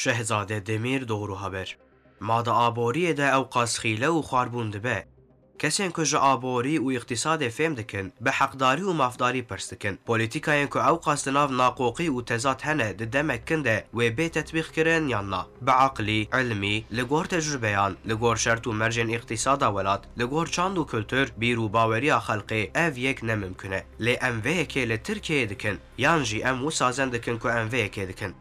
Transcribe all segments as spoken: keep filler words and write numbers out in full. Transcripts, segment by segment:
Şehzade Demîr, doğru haber. Ma di aboriyê de ewqas xîle û xwarbûn dibe. Kesên ku ji aborî û îqtîsadê fêm dikin, bi heqdarî û mafdarî pirs dikin. Polîtîkayên ku ewqas di nav naqoqî û tezat hene, di demek kin de wê bê tetbîqkirin yan na? Bi aqlî, ilmî, li gor tecrûbeyan, li gor şert û mercên îqtîsada welat, li gor çand û kultur, bîr û baweriya xelkê, ev yek ne mimkun e. Lê em vê yekê li Tirkiyeyê dikin, yan jî em wisa zen dikin ku em vê yekê dikin?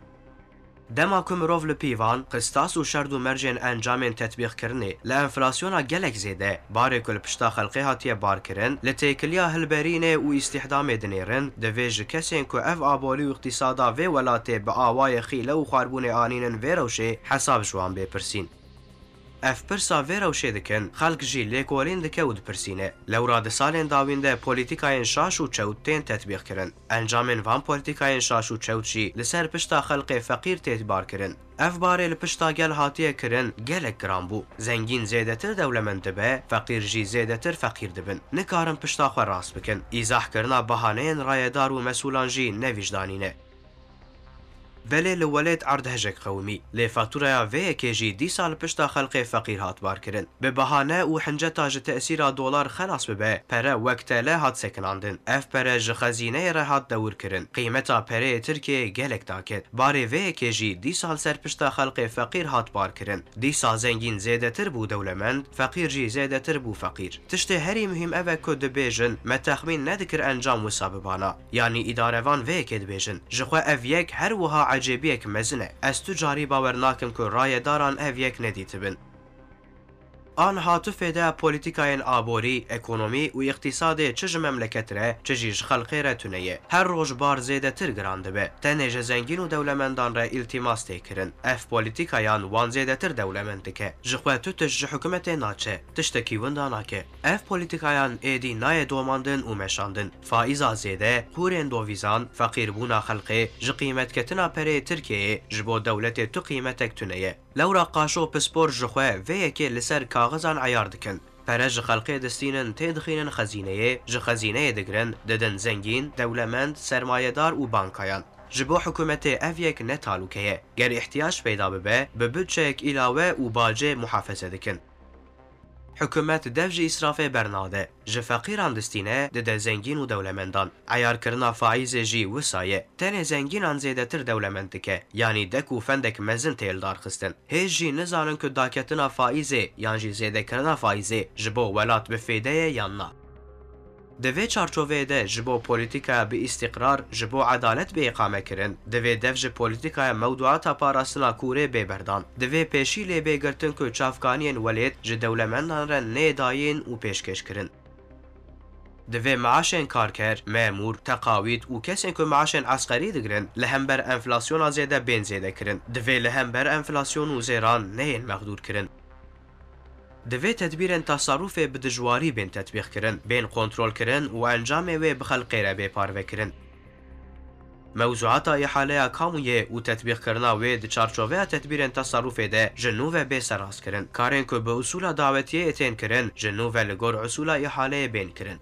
Dema ku mirov li pîvan, qistas û şert û mercên encamên tetbîqkirinê, li enflasyona gelek zêde, barê ku li pişta xelkê hatiye barkirin, li têkiliya hilberînê û îstihdamê dinêrin, divê ji kesên ku ev aborî û îqtîsada vê welatê bi awayê xîle û xwarbûnê anînin vê rewşê, hesab ji wan bê pirsîn. Ev pirsa vê rewşê dikin, xelk jî lêkolîn dike û dipirsîne. Lewra di salên dawîn de polîtîkayên şaş û çewt tên tetbîqkirin. Encamên van polîtîkayên şaş û çewt jî li ser pişta xelkê feqîr tê barkirin. Ev barê li pişta gel hatiye kirin, gelek giran bû. Zengîn zêdetir dewlemend dibe, feqîr jî zêdetir feqîr dibin. Nikarin pişta xwe rast bikin. Îzahkirina bahaneyên rayedar û mesûlan jî ne vîjdanî ne. Belê li welêt erdhejek qewimî, lê fatûraya vê yekê jî dîsa li pişta xelkê feqîr hat barkirin. Bi bahane û hinceta ji tesîra dolar xelas bibe, pere wek tele hat sekinandin. Ev pere ji xezîneyê re hat dewirkirin. Qîmeta pereyê Tirkiyeyê gelek daket. Barê vê yekê jî dîsa li ser pişta xelkê feqîr hat barkirin. Dîsa zengîn zêdetir bû dewlemend, feqîr jî zêdetir bû feqîr. Tiştê herî muhîm ev e ku dibêjin, me texmîn nedikir encam wisa bibana. Yanî îdarevan vê yekê dibêjin. Ji xwe ev yek her wiha ecêbiyek mezin e. Ez tu carî bawer nakim ku rayedaran ev yek nedîtibin. Anha tu fêdeya polîtîkayên aborî, ekonomî û îqtîsadê çi ji memleket re, çi jî ji xelkê re tune ye. Her roj bar zêdetir giran dibe. Tenê ji zengîn û dewlemendan re îltîmas tê kirin. Ev polîtîkayan wan zêdetir dewlemend dike. Ji xwe tu tişt ji hikûmetê naçe, tiştekî winda nake. Ev polîtîkayan êdî nayê domandin û meşandin. Faîza zêde, qûrên dovîzan, feqîrbûna xelkê, ji qîmetketina pereyê Tirkiyeyê ji bo dewletê tu qîmetek tune ye. Lewra qaşo pispor ji xwe vê yekê li ser kaxizan eyar dikin. Pere ji xelkê distînin tê dixînin xezîneyê, ji xezîneyê digirin, didin zengîn, dewlemend, sermayedar û bankayan. Ji bo hikûmetê ev yek ne talûke ye. Ger îhtiyac peyda bibe, bi budçeyek îlawe û bacê muhafeze dikin. Hikûmet dev ji îsrafê bernade, ji feqîran distîne, dide zengîn û dewlemendan. Eyarkirina faîzê jî wisa ye. Tenê zengînan zêdetir dewlemend dike, yanî dek û fendek mezin tê lidarxistin. Hêj jî nizanin ku daketina faîzê yan jî zêdekirina faîzê ji bo welat bi fêde ye yan na. Di vê çarçoveyê de ji bo polîtîkaya bi îstîqrar, ji bo edalet bê îqamekirin, divê dev ji polîtîkaya mewduata parastina kûrê bê berdan. Divê pêşî lê bê girtin ku çavkaniyên welêt ji dewlemendan re nê dayîn û pêşkêş kirin. Divê meaşên karker, memûr, teqawîd û kesên ku meaşên esqerî digirin li hember enflasyona zêde bên zêdekirin. Divê li hember enflasyon û zêran neyên mexdûrkirin. Divê tedbîrên tasarrufê bi dijwarî bên tetbîqkirin, bên kontrolkirin û encamê wê bi xelkê re bê parvekirin. Mewzuata îhaleya kamûyê û tetbîqkirina wê di çarçoveya tedbîrên tesarrufê de ji nû ve bê serrastkirin. Karên ku bi usûla dawetiyê tên kirin, ji nû ve li gor usûla îhaleyê bên kirin.